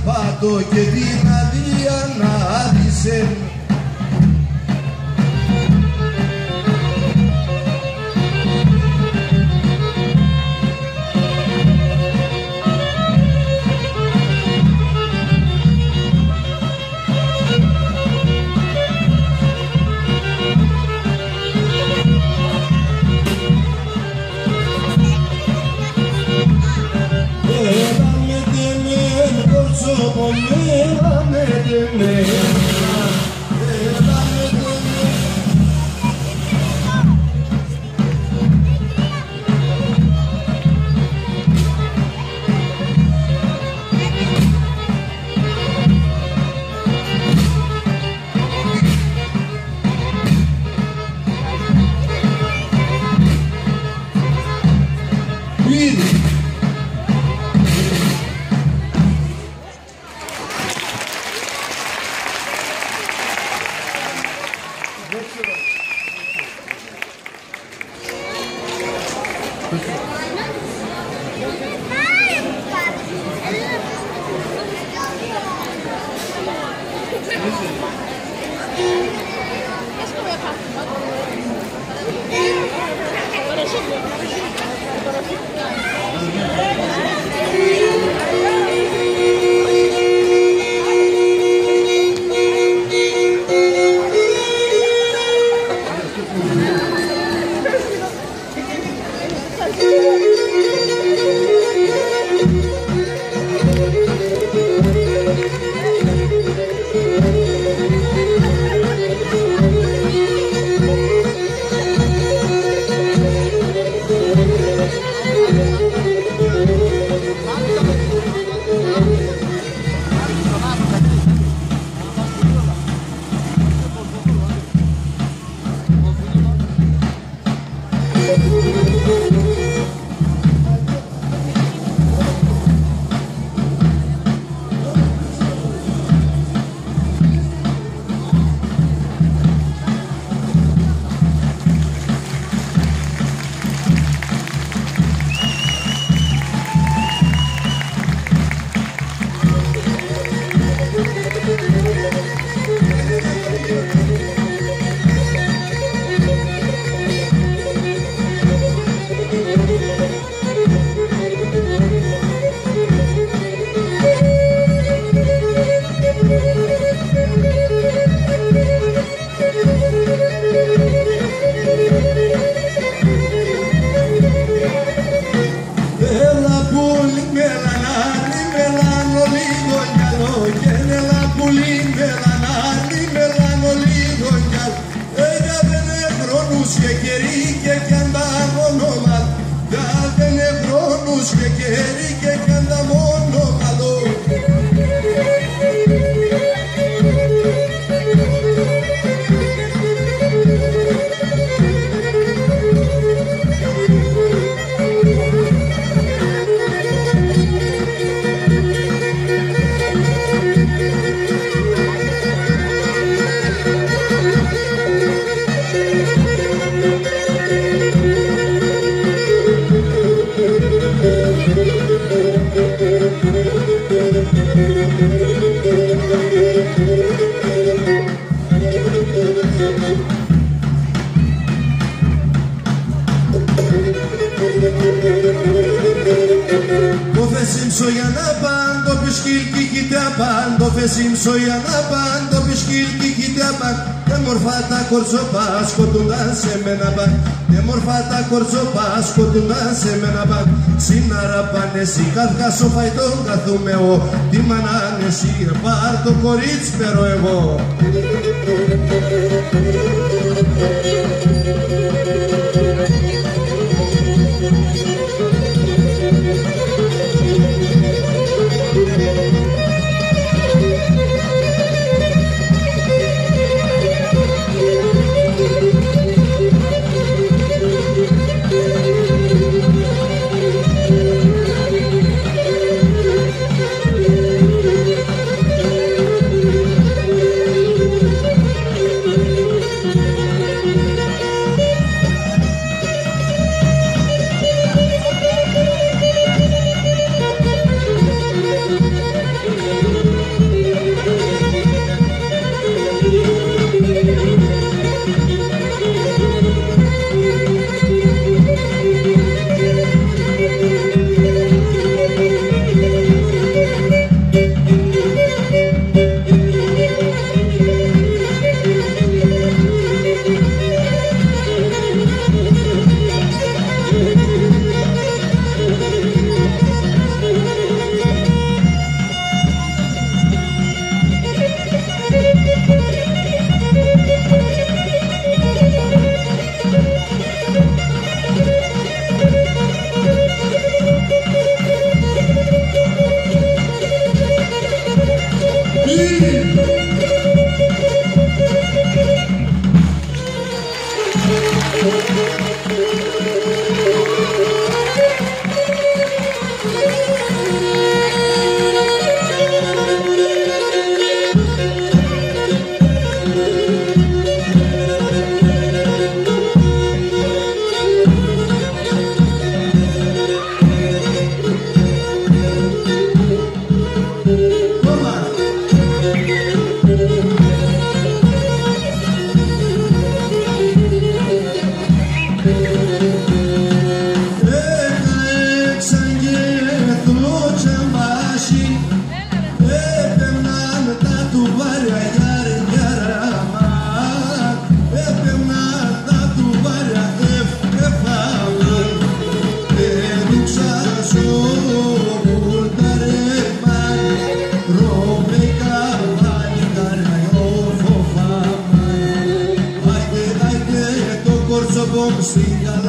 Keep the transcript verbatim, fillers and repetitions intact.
Πάτο και την αδία να άδεισεν. Έλα με τ' εμέν, κορτσόπον, έλα με τ' εμέν. Έλα με τ' εμέν. Έλα πουλί μ', έλα νάνι μ', έλα ολίγον κι άλλο. Κι έν' έλα πουλί μ', έλα νάνι μ', έλα ολίγον κι άλλο. Ε, για δέν' ευρώ νους και κερί και κι αν τα μόνον μ' άλλο. Για δέν' ευρώ νους και κερί και κι αν τα μόνον μ' άλλο. Το Φεσίμ' σο Γιαννάπαν, το Πυσκύλ' κοικείται απάν', το Φεσίμ' σο Γιαννάπαν, το Πυσκύλ' κοικείται απάν'. Τ' έμορφα τα κορτσόπα σκοτούνταν σε μεν απάν', τ' έμορφα τα κορτσόπα σκοτούνταν σε μεν απάν'. Σην αραπάν' εσύ, κάθ' κάτ' σο φαϊτόν κάθουμαι εγώ, τη μανάν' εσύ, επάρ' το κορίτσ' παίρω εγώ. Sing a